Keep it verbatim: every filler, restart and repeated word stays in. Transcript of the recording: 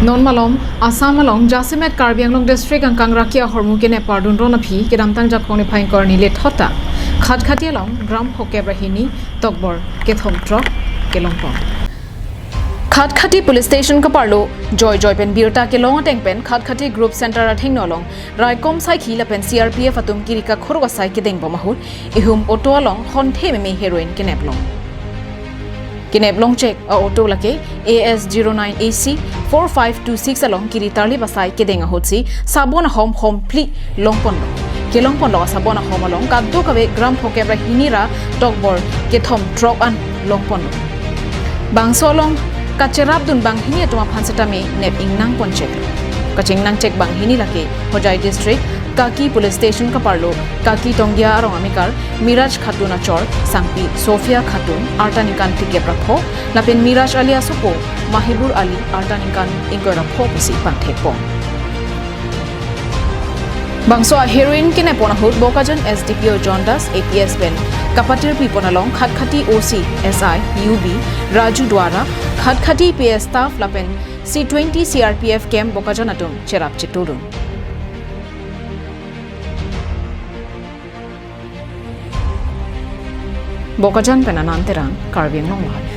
Non malom, Assam along jasemet Karbi Anglong District angkang raki ahormu kenep pardun ron aphi kedamtang Jakhong niphai ingkoi arni lethot ta Khatkhati along gram phokep ra hini tokbor kethom throk kelongpon. Khatkhati Police Station kaparlo joijoi pen birta kelong ateng pen Khatkhati Group Center athengno along raikom saikhi lapen C R P F atum kiri kakhorok asai kedeng bom ahut ihum auto along honthe meme heroin kenep long. Kenep longchek a-auto lake A S zero nine A C four five two six along kiri tarlip asai kedeng ahutsi sabon ahom hom phli longponlo. Kelongponlo sabon ahom along kadokave gram phokep ra hini ra tokbor kethom throk an longponlo. Bangso along kacherapdun banghini atum aphan setame nep ingnangponchek. Kachingnangchek banghini lake Hojai District Kaki Police Station kaparlo Kaki Tongdia arong amekar Miraj Khatun achor sangpi Sophia Khatun arta ningkan phlikep ra pho lapen Miraj Ali asopo Mahibur Ali arta ningkan ingkoi ra pho pusi pangthekpon. Bangso a-heroin kenep pon ahut Bokajan S D P O John Das, A P S pen kapatir pipon along Khatkhati O C S I U B Raju Dwara, Khatkhati P S staff lapen C twenty C R P F camp Bokajan atum cherap chetudun. Bokajan pen Anand Terang, Karbi Anglong Live.